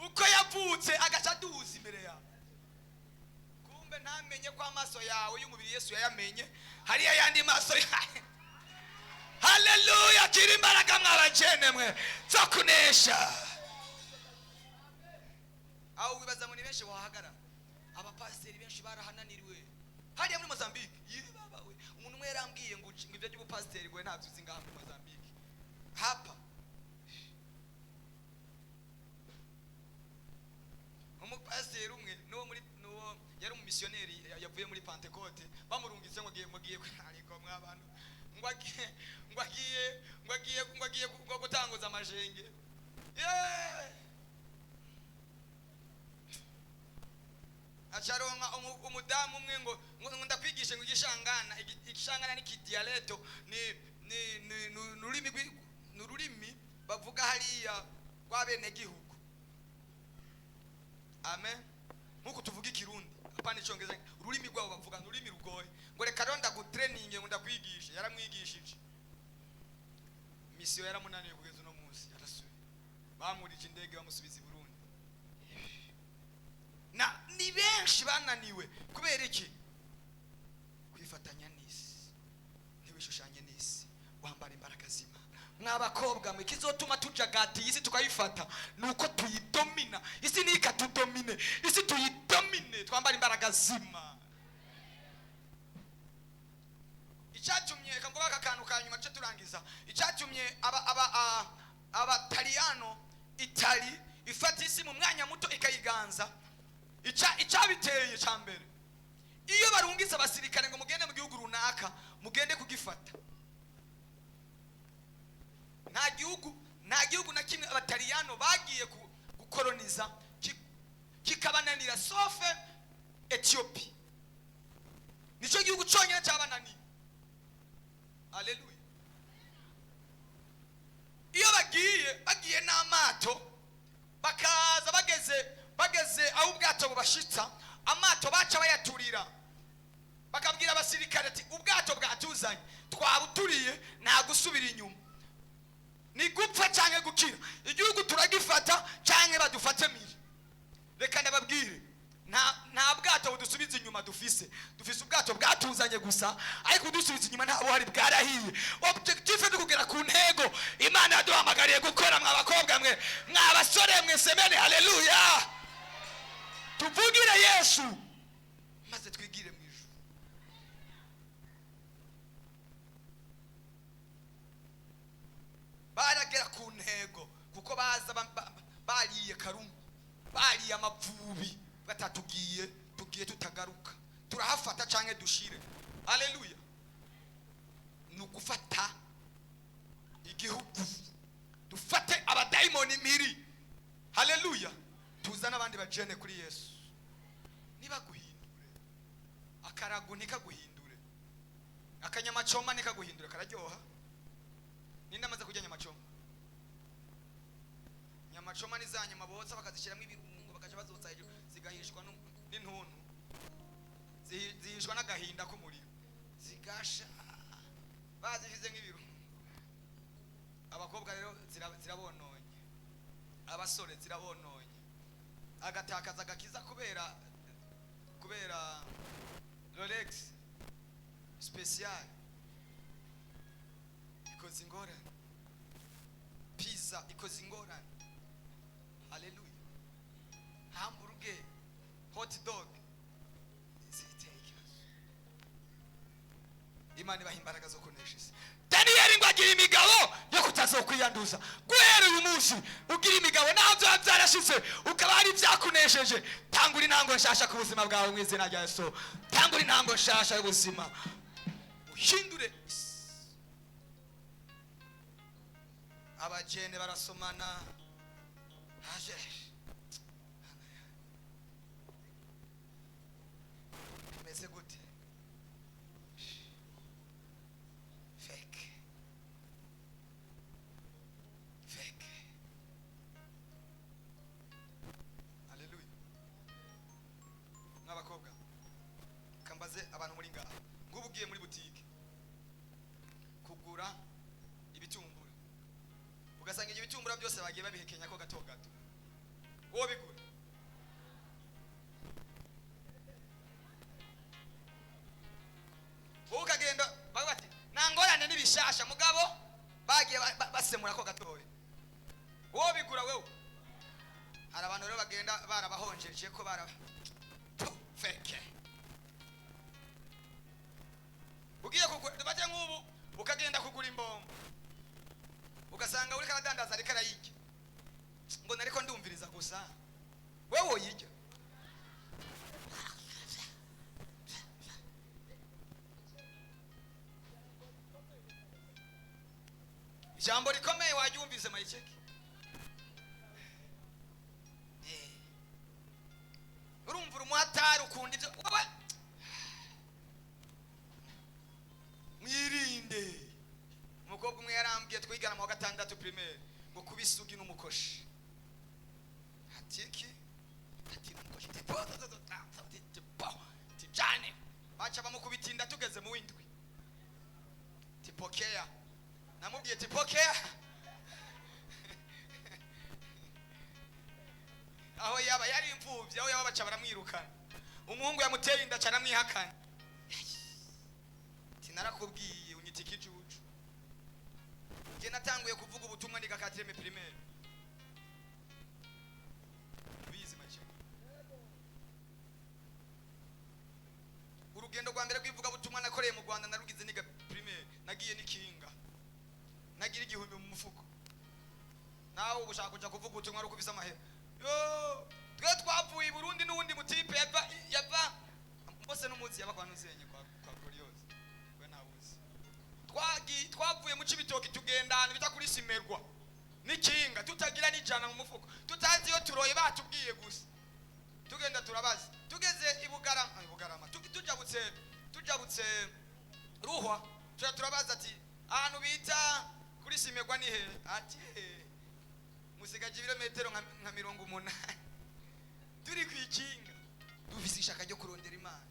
Uko yavutse, agaca aduza imbere yawe. Ntumenye ko amaso yawe y'umubiri Yesu yayamenye, hariyo ayandi maso yawe. Haleluya! Kiri imbaraga mwabajene mwe zo kunesha. Aho wibaza ngo ni benshi bahagarara, abapasiteri benshi barahananiriwe hariya muri Mozambique. Yebabawe, umuntu umwe yarambwiye ngo ibyo by'ubupasiteri ngo ntabyo uzi ngaha muri Mozambique hapa. Umupasiteri umwe n'uwo muri n'uwo yari umumisiyoneri, yavuye muri Pentecote, bamurungitse ngo agiye, mugiye, ariko mwabantu, ngo agiye ngo gutanguza amajenge. Yeah! Acaronka umudamu umwe ngo ndakwigishe ngo igishangana. Igishangana ni kidialetto, ni ururimi bavuga hariya rw'abenegihugu. Amen. Nkuko tuvuga Ikirundi, apana Icyongereza, ururimi rwabo bavuga ni ururimi rugoye. Ngo reka rero ndagutraininge, ngo ndakwigishe. Yaramwigishije, misiyo yaramunaniye. Kugeza uno munsi yarasubiye, bamurije indege bamusubiza i Burundi. Na ni benshi bananiwe. Kubera iki? Kwifatanya n'isi. Ntiwishushanye n'isi, wambara imbaraga z'Imana. Mw'abakobwa mwe, ikizotuma tujagatiye isi tukayifata ni uko tuyidomina. Isi ntikatudomine, isi tuyidomine, twambara imbaraga z'Imana. Icyatumye, reka mvuge aka kantu ka nyuma duce turangiza, icyatumye abataliyano, Itali ifata isi mu mwanya muto ikayiganza, icyabiteye cya mbere, iyo barungitse abasirikare ngo mugende mu gihugu runaka, mugende kugifata, nta gihugu na kimwe abataliyano bagiye gukoroniza kikabananira, sauf Ethiopie. Nicyo gihugu cyonyine cyabananiye. Aleluya! Iyo bagiye n'amato, bakaza bageze aho ubwato bubashitsa, amato baca bayaturira, bakabwira abasirikare ati: "Ubwato bwatuzanye twabuturiye, nta gusubira inyuma, ni gupfa cyangwa gukira. Igihugu turagifata cyangwa badufate miri." Reka ndababwire, nta bwato budusubiza inyuma dufise. Dufise ubwato bwatuzanye gusa, ariko kudusubiza inyuma nta buhari, bwarahiye. Objectif ni kugera ku ntego Imana yaduhamagariye gukora. Mwa bakobwa mwe, mwa basore mwe, semene haleluya, tuvugire Yesu maze twigire mu ijuru. Baragera ku ntego kuko baza bariye karungu, bariye amavubi, batatugiye tugiye tutagaruka, turahafata canke dushire. Haleluya! Ni ugufata igihugu, dufate abadayimoni miri. Haleluya! Tuzane abandi bajene kuri Yesu. Nibaguhindure akarago, ntikaguhindure akanyamacoma, ntikaguhindure. Kararyoha. Ninde amaze kurya nyamacoma? Nyamacoma ni za nyama botsa, bakazishyiramo ibirungo, bakaja bazotsa hejuru, zigahishwa n'intuntu, zihishwa n'agahinda k'umuriro, zigasha bazishyize nk'ibirungo. Abakobwa rero zirabononye, abasore zirabononye, agatakaza agakiza kubera Rolex special ikoze ingorane, pizza ikoze ingorane. Haleluya! Hamburger, hot dog ziteye ikibazo. Imana ibaha imbaraga zo kunesha isi. Daniyeli ngo agira imigabo yo kutazokwiyanduza. Guhera uyu munsi ugira imigabo, naho byaba byarashize, ukaba hari ibyakunesheje, tangura intango nshasha ku buzima bwawe mu izina rya Yesu. Tangura intango nshasha y'ubuzima, uhindure isi. Abajene barasomana aje bimeze gute? Fake, fake. Haleluya! Mw'abakobwa, kambaze abantu muri ngaha, ngubu ugiye muri butike kugura ibitumbura, ugasanga ibyo bitumbura byose bagiye babihekenya ko gato gato, wowe bigura? Barabarengeje ko bara feke. Ugiye kugura, dufate nk'ubu ukagenda kugura imbombo, ugasanga uriko aradandaza ariko arayirya, ngo nariko ndumviriza gusa, wewe woyirya? Ijambo rikomeye waryumvise, mayicheki. Urumva uri umuhatari, ukunda ibyo wowe. Mwirinde. Umukobwa umwe yarambwiye, twigana mu wa gatandatu primaire, ngo kuba isugi n'umukoshi. Ati iki? Ati n'umukoshi. Ati po to to to ta ta ti ti po ti jane. Baca bamukubita inda tugeze mu windwi. Tipokea. Namubwiye tipokea. Aho yaba yari imfuvyi, aho yaba baca baramwirukana. Umuhungu yamuteye inda aca aramwihakana. Ati narakubwiye unyita ikijuju. Njye natanguye kuvuga ubutumwa niga quatrième primaire. Bizi make. Urugendo rwa mbere rw'ivugabutumwa nakoreye mu Rwanda narugize niga primaire, nagiye n'ikinga. Nagira 1000 mu mufuko. Nawe ubu ushaka kuja kuvuga ubutumwa ari ukubisa amahera. Yo, twe twavuye i Burundi n'uwundi mutipe yava bose n'umuzi yaba kwa Ntuzenye kwa Gloriose. We ntawuzi. Twavuye mu Cibitoki tugenda ahantu bita kuri Simerwa n'ikinga, tutagira n'ijana mu mufuko, tutazi iyo turoye, batubwiye gusa. Tugenda turabaza, tugeze i Bugarama, i Bugarama tujabutse Ruhwa, tuja turabaza ati ahantu bita kuri Simerwa ni he? Ati musigaje ibirometero nka 80. Turi kwikinga dufise ishaka ryo kurondera Imana.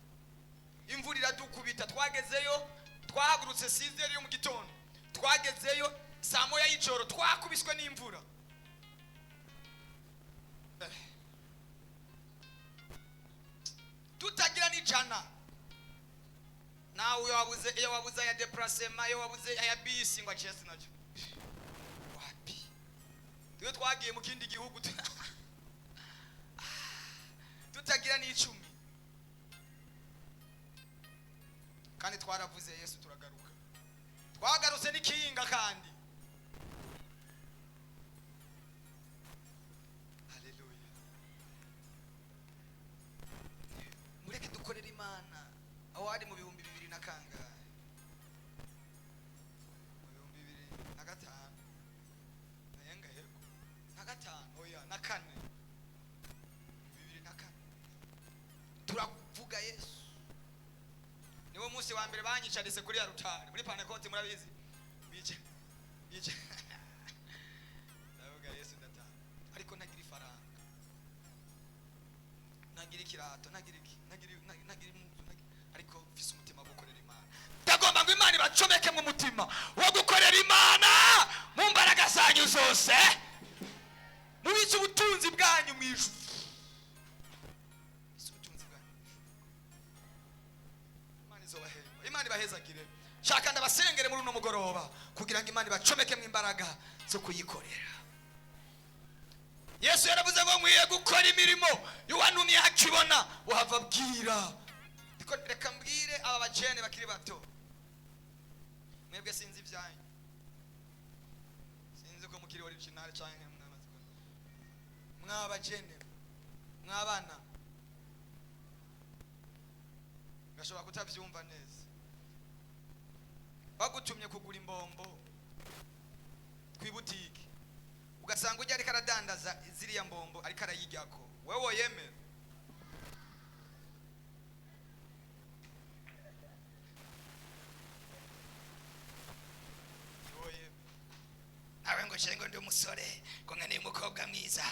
Imvura iradukubita, twagezeyo twahagurutse 6 yo mu gitondo, twagezeyo saa moya y'ijoro, twakubiswe n'imvura. Tutagira n'ijana. Nawe iyo wabuze, iyo wabuze aya déplacement, iyo wabuze aya bisi, ngo aciye sinacyo wapi. Twe twagiye mu kindi gihugu tutagira n'icumi, kandi twaravuze Yesu turagaruka. Twagarutse n'ikinga kandi. Haleluya. Mureke dukorere Imana. Aho hari mu 2000 na kangahe? Mu 2005. Nayenga hego. Na gatanu, oya, na kane. 2004. Turavuga Yesu. Niwo munsi wa mbere banyicarise kuri ya rutare muri Pentecote, murabizi. Bice. Bice. Ndavuga Yesu ndataha. Ariko ntagira ifaranga. Ntagira ikirato, ntagira iki, ntagira impuzu, ariko mfise umutima wo gukorera Imana. Ndagomba ngo Imana ibacomeke mu mutima wo gukorera Imana mu mbaraga zanyu zose. Mubitse ubutunzi bwanyu mu ijuru. Mubitse ubutunzi bwanyu mu ijuru. Imana izobahemba. Imana ibahezagire. Shaka ndabasengere muri uno mugoroba kugira ngo Imana ibacomeke mu imbaraga zo kuyikorera. Yesu yaravuze ngo nkwiye gukora imirimo y'uwantumye akibona, uhava abwira. Ariko reka mbwire aba bajene bakiri bato, mwebwe sinzi ibyanyu, sinzi ko mukiri original canke mwamaze mwabajene, mwabana gashobora kutavyumva neza. Bagutumye kugura imbombo kwibutike, ugasanga ujya ariko aradandaza ziriya mbombo ariko arayiryako, wewe woyemera? Nawe ngo shengo ndi umusore, ngo nkeneye umukobwa mwiza,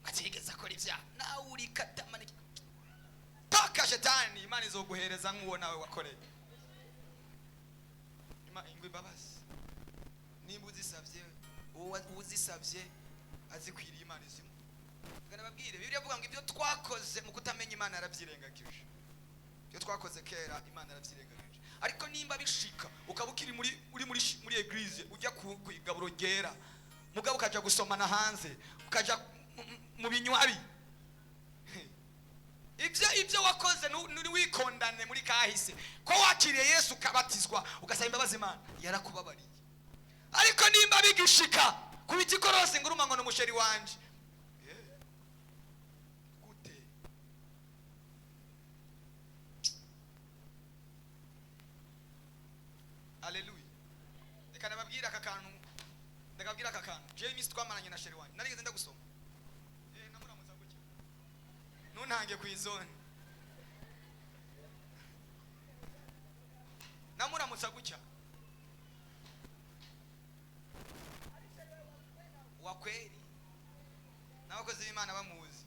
atigeze akora ibyaha, nawe urikata manike. Toka shetani, Imana izoguhereza nk'uwo nawe wakoreye. Ingwe imbabazi nimba uzisabye, uwo uzisabye azikwiriye, Imana izimu. Nababwire, Bibiliya ivuga ngo ibyo twakoze mu kutamenya Imana yarabyirengagije. Ibyo twakoze kera Imana yarabyirengagije. Ariko nimba bishika ukaba ukiri muri église, ujya ku igaburo ryera, mugabo ukaja gusomana hanze, ukaja Mu binywabi ibyo wakoze, ntiwikondane muri kahise ko wakiriye Yesu, ukabatizwa, ugasaba imbabazi, Imana yarakubabariye. Ariko nimba bigishika kubita ikorosi ngo uruma ngo ni umuchéri wanje. Gute? Aleluya! Reka nababwire aka kantu, ndakabwira aka kantu. Jewe iminsi twamaranye na chéri wanje, narigeze ndagusoma. Namuramutsa gutya, ntuntange ku izone. Namuramutsa gutya wa kweli, n'abakozi b'Imana bamuzi.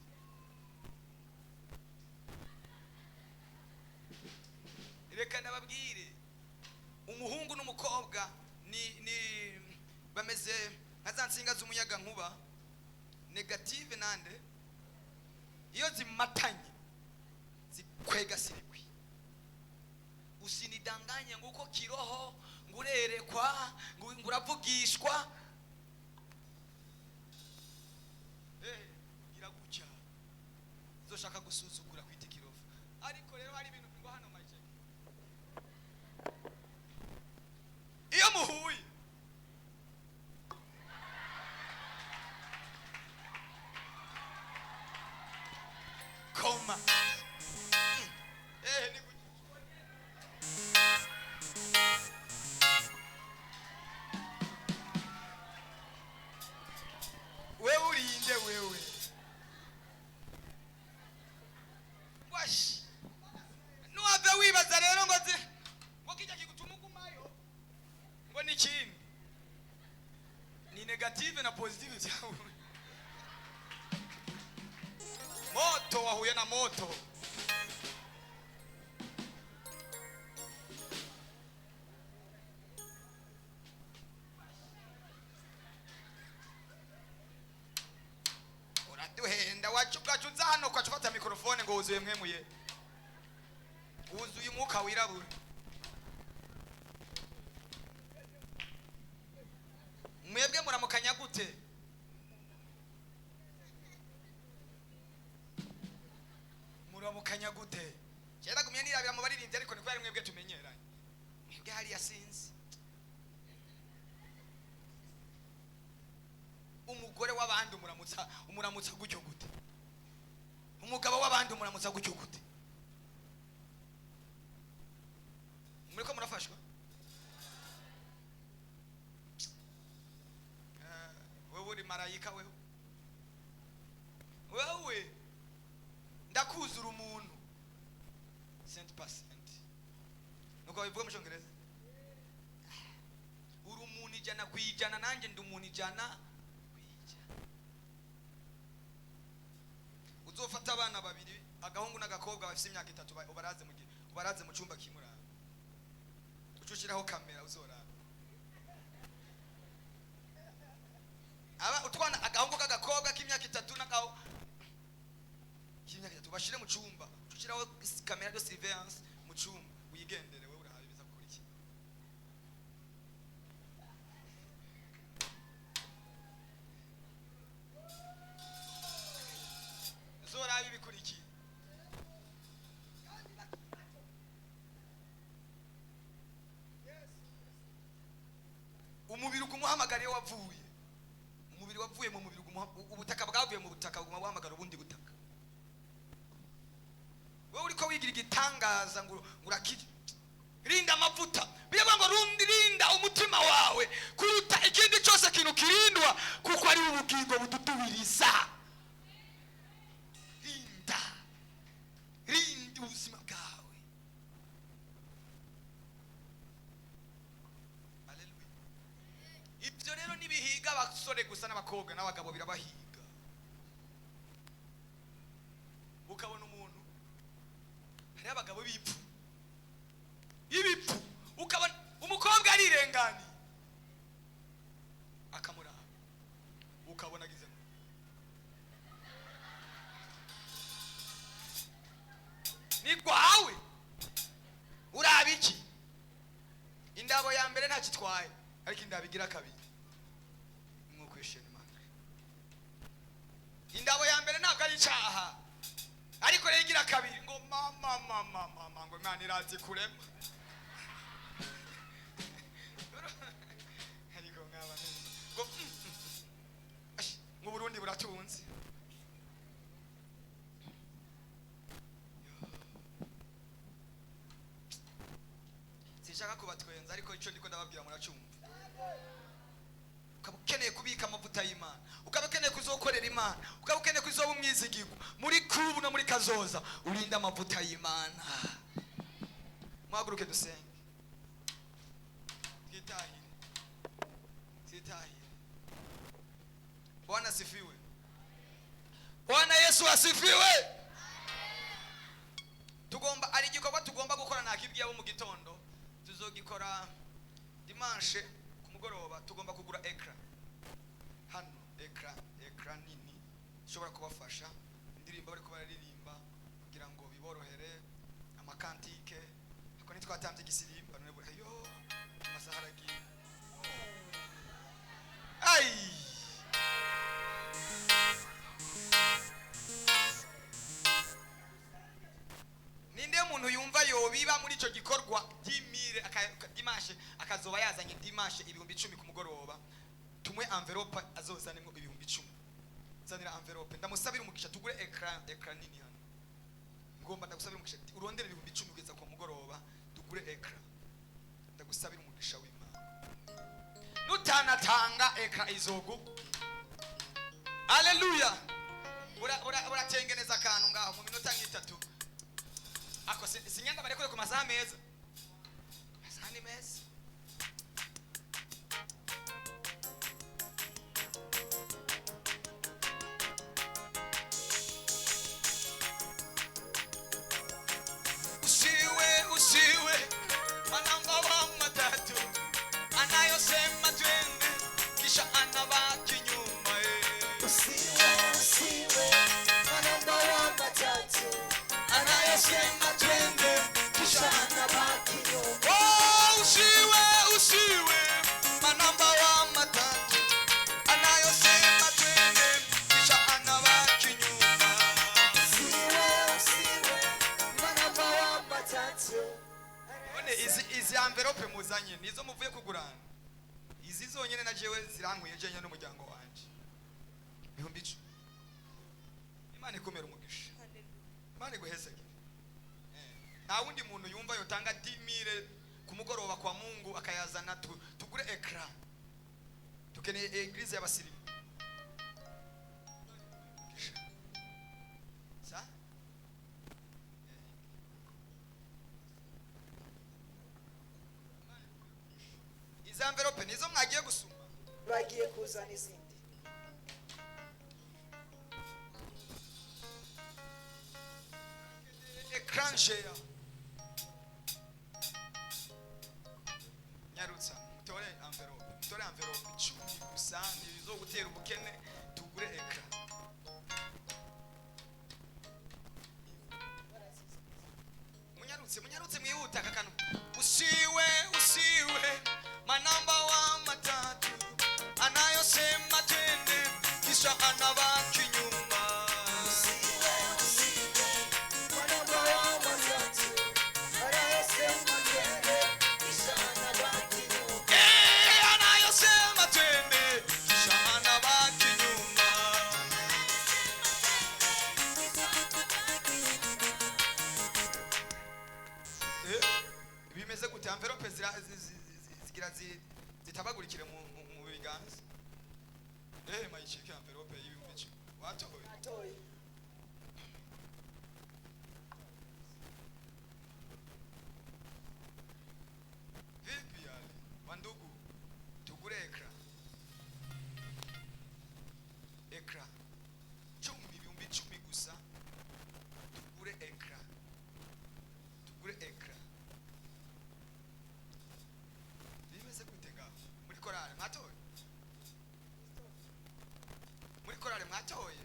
Reka nababwire, umuhungu n'umukobwa ni bameze nka za nsinga z'umuyaga nkuba, négative nande, iyo zimatanye zikwega circuit. Usinidanganye ngo uko kiroho, ngo urerekwa, ngo uravugishwa. Gira gutya, uzoshaka gusuzugura kwita ikirofu. Ariko rero hari ibintu ngo hano majeke, iyo muhuye koma ni gutya. Wewe urinde, wewe washi, nuwave wibaza rero ngo ngo kijya kigutuma ugumayo, ngo ni ikindi, ni négative na positive byawe. Moto wahuye na moto. Uraduhenda wacu, ugaca uza hano ugaca ufata microphone ngo wuzuye mwemuye, wuzuye umwuka wirabura. Mwebwe muramukanya gute? Muramukanya gute? Kera gumye nirabira mu baririmbyi, ariko niko yari mwebwe tumenyeranye. Mwebwe hariya sinzi. Umugore w'abandi umuramutsa gutyo gute? Umugabo w'abandi umuramutsa gutyo gute? Muriko murafashwa? Wewe uri marayika? Wewe ndakuzura umuntu 100%, nuko babivuga mu Cyongereza. Uri umuntu 100%, nanjye ndi umuntu 100%. Uzofata abana babiri, agahungu n'agakobwa bafite imyaka 3, ubaraze mu gihe ubaraze mu cyumba kimwe, uraba uca ushyiraho kamera, uzoraba aba utwana, agahungu k'agakobwa k'imyaka 3 n'agaho k'imyaka 3, bashire mu cyumba, uca ushyiraho caméra de surveillance mu cyumba, wigendere. Wewe urahawe biza gukora iki? Uzoraba ibikurikiye. Umubiri ugumuhamagara iyo wavuye, umubiri wavuye mu mubiri ubutaka bwavuye mu butaka buguma buhamagara ubundi butaka. Wowe uriko wigira igitangaza ngo urakiri. Rinda amavuta. Biravuga ngo rundi rinda umutima wawe kuruta ikindi cyose kintu kirindwa, kuko ari ubugingo budutubiriza. Rinda, rinda ubuzima bwawe. Haleluya! Ibyo rero nibihiga abasore gusa n'abakobwa, n'abagabo birabahiga. Ukabona umuntu, hariho abagabo b'ibipfu, ibipfu, ukabona umukobwa arirenganiye akamuraba, ukabona agize ngo ni rwawe. Uraba iki? Indabo ya mbere ntacyo itwaye, ariko indabo igira kabiri, mwukwishena Imana. Indabo ya mbere. Mama mama, ngo Imana irazi kurema. Ariko nkaba ngo ngo Burundi buratunze. Sinshaka kubatwenza, ariko ico ndiko ndababwira muracumva. Ukaba ukeneye kubika amavuta y'Imana, ukaba ukeneye kuzokorera Imana, ukaba ukeneye kuzoba umwizigirwa muri kubu no muri kazoza, urinde amavuta y'Imana. Muhaguruke dusenge, twitahire, twitahire. Bwana asifiwe. Bwana Yesu asifiwe. Tugomba, ari igikorwa tugomba gukora nakibwiye abo mu gitondo, tuzogikora dimanche ku mugoroba. Tugomba kugura écran hano, écran nini ishobora kubafasha indirimbo bariko bararirimba kugira ngo biborohere, ama cantiques. Ariko ntitwatambye igisirimba none bure yo amasaha aragiye. Ai, ninde muntu yumva yobiba muri ico gikorwa 10 000 dimanche, akazoba yazanye dimanche 10,000 ku mugoroba? Tumwe enveloppe, azozanemo 10,000. Zanira enveloppe, ndamusabira umugisha, tugure écran nini hano. Ngomba ndagusabira umugisha, urondere 10,000 kugeza ku mugoroba, tugure écran. Ndagusabira umugisha w'Imana. Nutanatanga, écran izogu. Haleluya! Uratengeneza akantu ngaho mu minota nk'itatu. Ako sinyanga barekure ku masaha meza, amasaha ni meza. Usiwe, usiwe manamba wa matatu anayosema twende kisha anabaki nyuma eh. Usiwe, usiwe manamba wa matatu anayosema twende kisha kisha anabaki nyuma. Oh, usiwe, usiwe manamba wa matatu anayosema twende kisha anabaki nyuma. Usiwe, usiwe manamba wa matatu. None izi enveloppe muzanye nizo muvuye kugurana? Izi zonyene na jewe zirankuye jenyine n'umuryango wanje 10,000. Imana ikumera umugisha, Imana iguhezagire. Nta wundi muntu yumva yotanga 10 000 ku mugoroba kwa Mungu akayazana tugure écran? Tukeneye église y'abasirimu. Umugisha. Sa izi enveloppe nizo mwagiye gusuma? Bagiye kuzana izindi. Écran géant. Nyarutsa mutore enveloppe, mutore enveloppe 10 gusa, ntibizogutera ubukene. Tugure écran. Munyarutse, munyarutse, mwihuta aka kantu. Usiwe, usiwe manamba wa matatu anayosema twende kisha anabaki nyuma. Usiwe, usiwe manamba wa matatu anayosema twende kisha anabaki nyuma. Eh, anayosema twende kisha anabaki nyuma. Eh, bimeze gute? Enveloppe zigira zitabagurikire mu biganza. Eh, mayicike enveloppe y'10,000 watoye. Atoye. Vipi yale, wandugu? Tugure écran, écran 10, 10,000 gusa, tugure écran, tugure écran. Bimeze gute ngaho muri korale? Mwatoye? Muri korale mwatoye?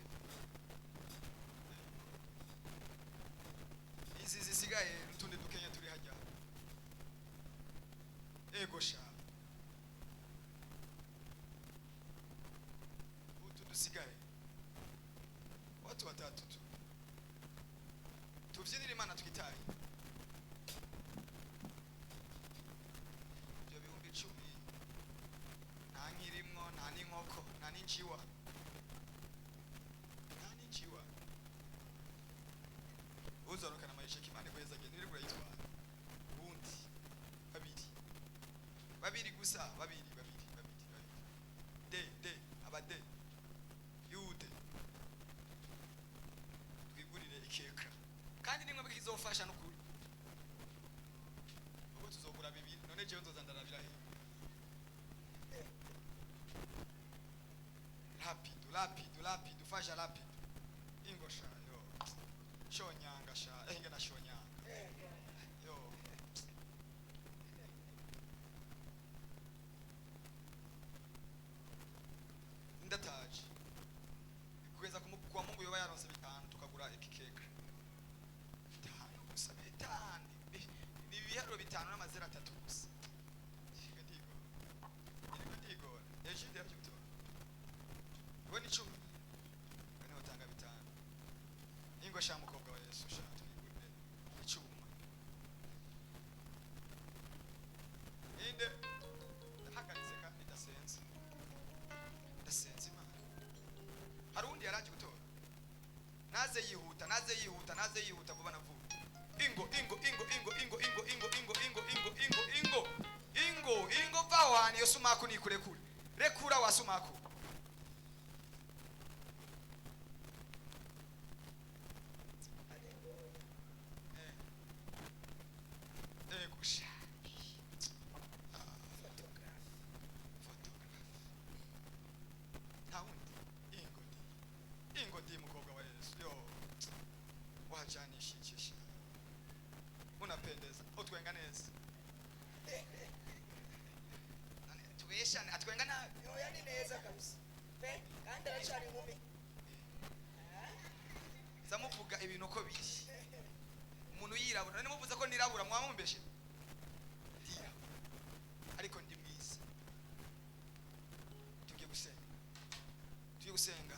Izi zisigaye n'utundi dukenya turi hajya. Ego sha, utu dusigaye, watu watatu tu. Tuvyinire Imana twitaye. Ibyo 10,000 nta nkirimwo, nta n'inkoko, nta n'injiwa, nta n'injiwa. Uzorokana amayisheki, Imana iguhezagire, ntiwirirwe urayitwara. Ubundi babiri, babiri gusa, babiri, babiri, babiri, babiri, de de abade yude, twigurire ikeka kandi nimwe bwizofasha n'ukuri. Ubwo tuzogura bibiri, none jewe nzoza ndarabira he? Rapido, rapido, rapido, fasha rapido. Ingo sha, yo shonyanga sha, inge na shonyanga yo. Ndataje kugeza kwa Mungu yoba yaronse bitanu, tukagura ikikeka bitanu gusa, bitanu ni ibiharuro bitanu n'amazero atatu gusa. Ndiriko ndigora, ndiriko ndigora. Ejide yaje gutora we ni 10, we utanga bitanu. Ingo sha mukobwa wa Yesu sha, twigurire icuma. Inde ndahagaritse kandi ndasenze, ndasenze Imana. Hari uwundi yaraje gutora, naze yihuta, naze yihuta, naze yihuta vuba na vuba. Ingo, ingo, ingo, ingo, ingo, ingo, ingo, ingo, ingo, ingo, ingo, ingo, ingo, ingo, vaho hantu iyo sumaku nikurekure, rekura wa sumaku. Ego sha. Photograph. Photograph. Nta wundi, ingo di, ingo di mukobwa wa Yesu yo, wajanishije sha, unapendeza, utwenga neza. None tubeshane, atwenga nabi? Oya, ni neza kabisa pe, kandi aracyari inkumi. Zamuvuga ibintu uko biri. Umuntu yirabura, none muvuze ko nirabura mwamumbeshe? Ndirabura ariko ndi mwiza. Tugiye gusenga, tugiye gusenga.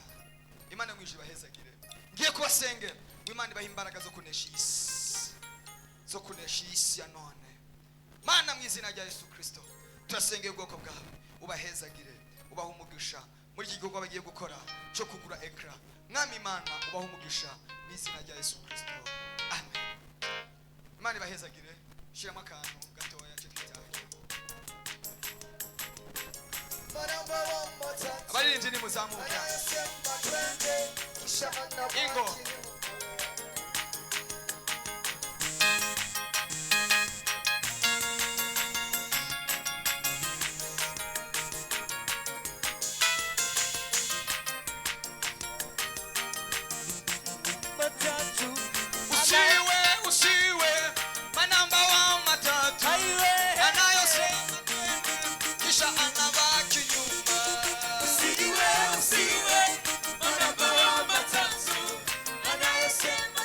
Imana mwijuru ibahezagire. Ngiye kubasengera ngo Imana ibahe imbaraga zo kunesha iyi si, zo kunesha iyi si ya none. Mana, mu izina rya Yesu Kristo, turasengera ubwoko bwawe, ubahezagire, ubahe umugisha muri iki gikorwa bagiye gukora cyo kugura écran. Mwami Imana, ubahe umugisha mu izina rya Yesu Kristo, amen. Imana ibahezagire. Shyiramo akantu gatoya cyo twitaye. Abaririmbyi nimuzamuka. Ingo. Usiwe, usiwe manamba wa matatu anayosema kisha anabaki nyuma. Usiwe, usiwe manamba wa matatu anayosema